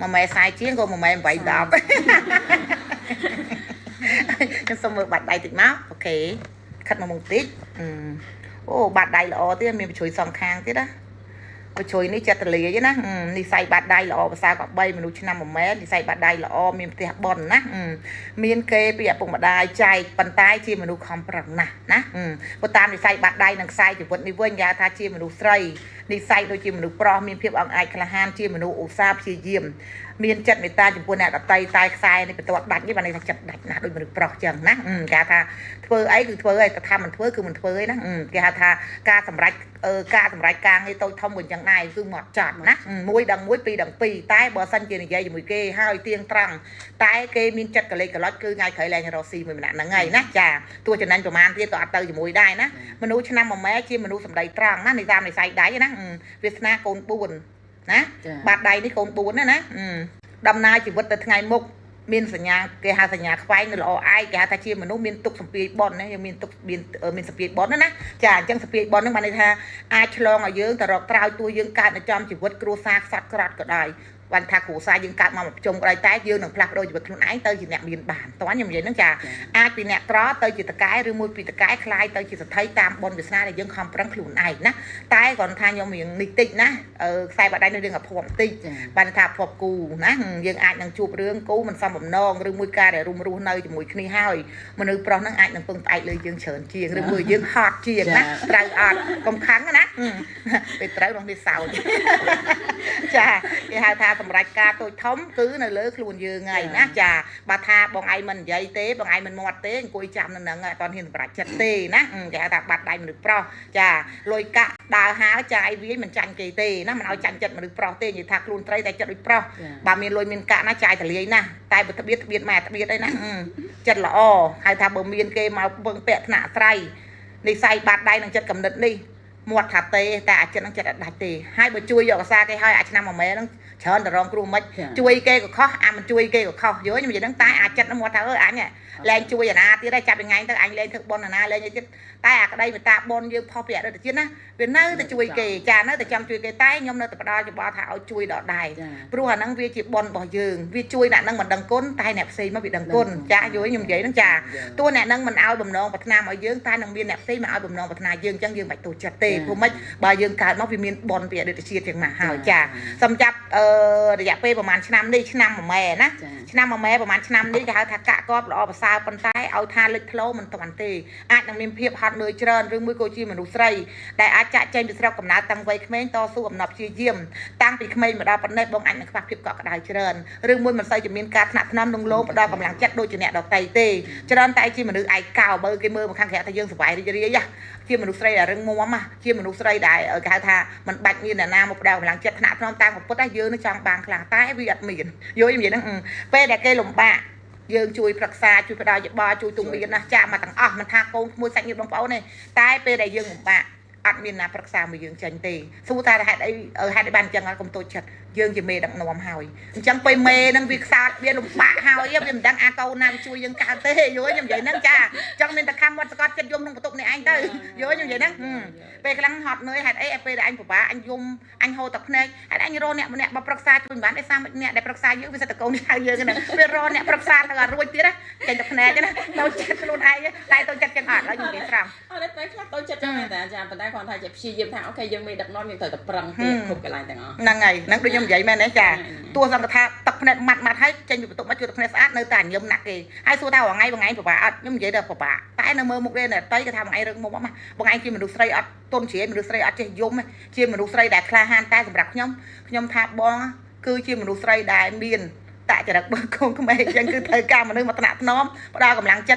1ម៉ែ40ជាងក៏1ម៉ែ8 10ខ្ញុំសុំមើលបាតដៃតិចមក OK ខិតមកមុខតិចអូបាតដៃល្អទៀតមានបញ្ជ្រុយសងខាងទៀតណាបញ្ជ្រុយនេះចិត្តទលាយណានិស័យបាតដៃល្អភាសាក៏3មនុស្សឆ្នាំ1ម៉ែនិស័យបាតដៃល្អមានផ្ទះប៉ុនណាមានគេពីឪពុកម្ដាយចែកប៉ុន្តែជាមនុស្សខំប្រឹងណាស់ណាព្រោះតាមនិស័យបាតដៃនិងខ្សែជីវិតនេះវិញគេថាជាមនុស្សស្រីនិស័យដូចជាមនុស្សប្រុសមានភាពអង្អាចក្លាហានជាមនុស្សឧស្សាហ៍ព្យាយាមមានចិត្តមេត្តាចំពោះអ្នកដតីតែខ្សែនេះបន្ទាត់ដាច់នេះបានន័យថាចិត្តដាច់ណាស់ដូចមនុស្សប្រុសចឹងណាគេថាធ្វើអីគឺធ្វើអីតែថាមិនធ្វើគឺមិនធ្វើឯណាគេហៅថាការសម្រេចការសម្រេចការងារតូចធំក៏អញ្ចឹងដែរគឺមកចត់ណាមួយដឹងមួយពីរដឹងពីរតែបើសិនជានិយាយជាមួយគេហើយទៀងត្រង់តែគេមានចិត្តកលេចកលុចគឺថ្ងៃក្រោយលែងរកស៊ីមួយម្នាក់ហ្នឹងហើយណាចាទោះចំណេញប្រមាណទៀតក៏អត់ទៅជាមួយដែរណាមនុស្សឆ្នាំ1ម៉ែជាមនុស្សសម្ដីត្រង់ណានេះតាមនិស័យដៃណាវាសនាកូន4ណាបាតដៃនេះកូន4ណាណាដំណើរជីវិតទៅថ្ងៃមុខមានសញ្ញាគេហៅសញ្ញាខ្វែងនៅល្អឯកគេហៅថាជាមនុស្សមានទុកសំពាយប៉ុនណាយើងមានទុកមានមានសំពាយប៉ុនណាណាចាអញ្ចឹងសំពាយប៉ុនហ្នឹងបានន័យថាអាចឆ្លងឲ្យយើងទៅរកត្រើយទួយើងកើតនៅចំជីវិតគ្រួសារខ្សត់ក្រត់ក៏ដោយបានថាគ្រួសារយើងកើតមកមួយជុំក៏ដោយតែយើងនឹងផ្លាស់ប្ដូរជីវិតខ្លួនឯងទៅជាអ្នកមានបានតោះខ្ញុំនិយាយហ្នឹងចាអាចពីអ្នកក្រទៅជាតកែឬមួយពីតកែคล้ายទៅជាសទ្ធិតាមបុណ្យវាសនាដែលយើងខំប្រឹងខ្លួនឯងណាតែគ្រាន់ថាខ្ញុំរៀងនេះតិចណាខ្សែបាត់ដៃនៅរឿងអភ័ព្វបន្តិចបានថាភ័ព្វគូណាយើងអាចនឹងជួបរឿងគូមិនសមបំណងឬមួយការដែលរួមរស់នៅជាមួយគ្នាហើយមនុស្សប្រុសហ្នឹងអាចនឹងពឹងផ្អែកលើយើងច្រើនជាងឬមួយយើងហត់ជាងណាត្រូវអត់កុំខឹងណាពេលត្រូវនោះនេះសោចចាគេហៅថាសម្រាប់ការតូចធំគឺនៅលើខ្លួនយើងហើយណាចាបើថាបងឯងមិននិយាយទេបងឯងមិនមាត់ទេអង្គុយចាំនៅនឹងអត់ហ៊ានសម្រាប់ចិត្តទេណាគេហៅថាបាត់ដៃមនុស្សប្រុសចាលុយកាក់ដើរហើចាយវាយមិនចាញ់គេទេណាមិនឲ្យចាញ់ចិត្តមនុស្សប្រុសទេនិយាយថាខ្លួនត្រីតែចិត្តដូចប្រុសបើមានលុយមានកាក់ណាចាយតលាយណាតែបើត្បៀតត្បៀតម៉ែត្បៀតអីណាចិត្តល្អហៅថាបើមានគេមកពឹងពាក់ថ្នាក់ត្រៃនិស័យបាត់ដៃនឹងចិត្តកំណត់នេះមាត់ថាទេតែអាចិត្តនឹងចិត្តអត់ដាច់ទេហើយបើជួយយកកសាគេហើយអាឆ្នាំ1ម៉ែហ្នឹងច្រើនតរងគ្រោះមិនជួយគេក៏ខុសអាមិនជួយគេក៏ខុសយល់ខ្ញុំនិយាយហ្នឹងតែអាចិត្តហ្នឹងមាត់ថាអើអញលែងជួយអាណាទៀតហើយចាប់ថ្ងៃទៅអញលែងធ្វើប៉ុនអាណាលែងអីទៀតតែអាក្តីមេត្តាប៉ុនយើងផុសពីអតីតជាតិណាវានៅតែជួយគេចានៅតែចង់ជួយគេតែខ្ញុំនៅតែផ្ដល់យោបល់ថាឲ្យជួយដល់ដែរព្រោះអាហ្នឹងវាជាប៉ុនរបស់យើងវាជួយអ្នកហ្នឹងមិនដឹងគុណតែអ្នកផ្សេងមកវាដឹងគុណចាយល់ខ្ញុំនិយាយហ្នឹងចាទោះអ្នកហ្នឹងមិនឲ្យបំណងប្រាថ្នាមកយើងតែនឹងមានអ្នកផ្សេងមកឲ្យបំណងប្រាថ្នាយើងអញ្ចឹងយើងមិនបាច់ទោសចិត្តទេព្រោះមិនបើយើងកើតមកវាមានប៉ុនពីអតីតជាតិចឹងមកហើយចាសំចាប់អឺរយៈពេលប្រហែលឆ្នាំនេះឆ្នាំ1ម៉ែណាឆ្នាំ1ម៉ែប្រហែលឆ្នាំនេះគេហៅថាកាក់កបល្អប្រសើរប៉ុន្តែឲ្យថាលេចធ្លោមិនតាន់ទេអាចនឹងមានភាពហត់នឿយច្រើនឬមួយក៏ជាមនុស្សស្រីដែលអាចចាក់ចែងពីស្រុកកំណើតតាំងវ័យក្មេងតស៊ូអំណប់ព្យាយាមតាំងពីក្មេងមកដល់ប៉ុណ្ណេះបងអាចនឹងខ្វះភាពកក់ក្ដៅច្រើនឬមួយមិនសូវជាមានការថ្នាក់ថ្នមលងលោផ្ដល់កម្លាំងចិត្តដូចជាអ្នកដតីទេច្រើនតែជាមនុស្សឯកោបើគេមើលមកខាងក្រៅថាយើងសប្បាយរីករាយជាមនុស្សស្រីដែលរឹងមាំជាមនុស្សស្រីដែលគេហៅថាមិនបាច់មានអ្នកណាមកផ្ដល់កម្លាំងចិត្តថ្នាក់ថ្នមតាមពុទ្ធតែយើងនឹងចង់បានខ្លាំងតែវាអត់មានយល់និយាយហ្នឹងពេលដែលគេលំបាកយើងជួយប្រឹក្សាជួយផ្ដល់យោបល់ជួយទូមានណាចាមកទាំងអស់មិនថាកូនក្មួយសាច់ញាតិបងប្អូនទេតែពេលដែលយើងលំបាកអត់មានណាប្រឹក្សាមួយយើងចេញទេសួរថាហេតុអីហេតុអីបានអញ្ចឹងអត់កុំតូចចិត្តយើងជាមេដឹកនាំហើយអញ្ចឹងពេលមេនឹងវាខ្សោតវាលំបាកហើយវាមិនដឹងអាកូនណាវាជួយយើងកើតទេយល់ខ្ញុំនិយាយហ្នឹងចាចង់មានតែខំមាត់សកត់ចិត្តយំក្នុងបន្ទប់នេះឯងទៅយល់ខ្ញុំនិយាយហ្នឹងពេលខ្លាំងហត់នឿយហេតុអីពេលដែលអញពិបាកអញយំអញហូរទឹកភ្នែកហេតុអញរកអ្នកម្នាក់បើប្រឹក្សាជួយមិនបានដោយសារអ្នកដែលប្រឹក្សាយើងវាសិតតែកូនចៅយើងហ្នឹងវារកអ្នកប្រឹក្សាទៅឲ្យរួចទៀតណាចេញទឹកភ្នែកណាទៅចិត្តខ្លួនឯងតែទៅចិត្តចឹងអត់ហើយខ្ញុំនិយាយត្រង់ អត់ទេពេលខ្លះទៅចិត្តចឹងតែចាប៉ុន្តែគាត់ថាជាព្យាយាមថា OK យើងមេដឹកនាំយើងត្រូវតែប្រឹងទៀតគ្រប់កន្លែងទាំងអស់ ហ្នឹងហើយហ្នឹងដូចខ្ញុំនិយាយមែនទេចាទោះសង្កថាទឹកភ្នែកម៉ាត់ម៉ាត់ហើយចេញពីបន្ទប់មកជួយទឹកភ្នែកស្អាតនៅតែញឹមណាស់គេហើយសួរថាថ្ងៃថ្ងៃពិបាកអត់ខ្ញុំនិយាយថាពិបាកតែនៅមើលមុខគេអ្នកតីគេថាថ្ងៃរឹងមុខមកបងឯងជាមនុស្សស្រីអត់ទុនជ្រាយមនុស្សស្រីអត់ចេះយំជាមនុស្សស្រីដែលក្លាហានតែសម្រាប់ខ្ញុំខ្ញុំថាបងគឺជាមនុស្សស្រីដែលមានតចរិតបើកូនក្មេងអញ្ចឹងគឺត្រូវការមនុស្សមកថ្នាក់ថ្នមផ្ដល់កម្លាំងចិត្ត។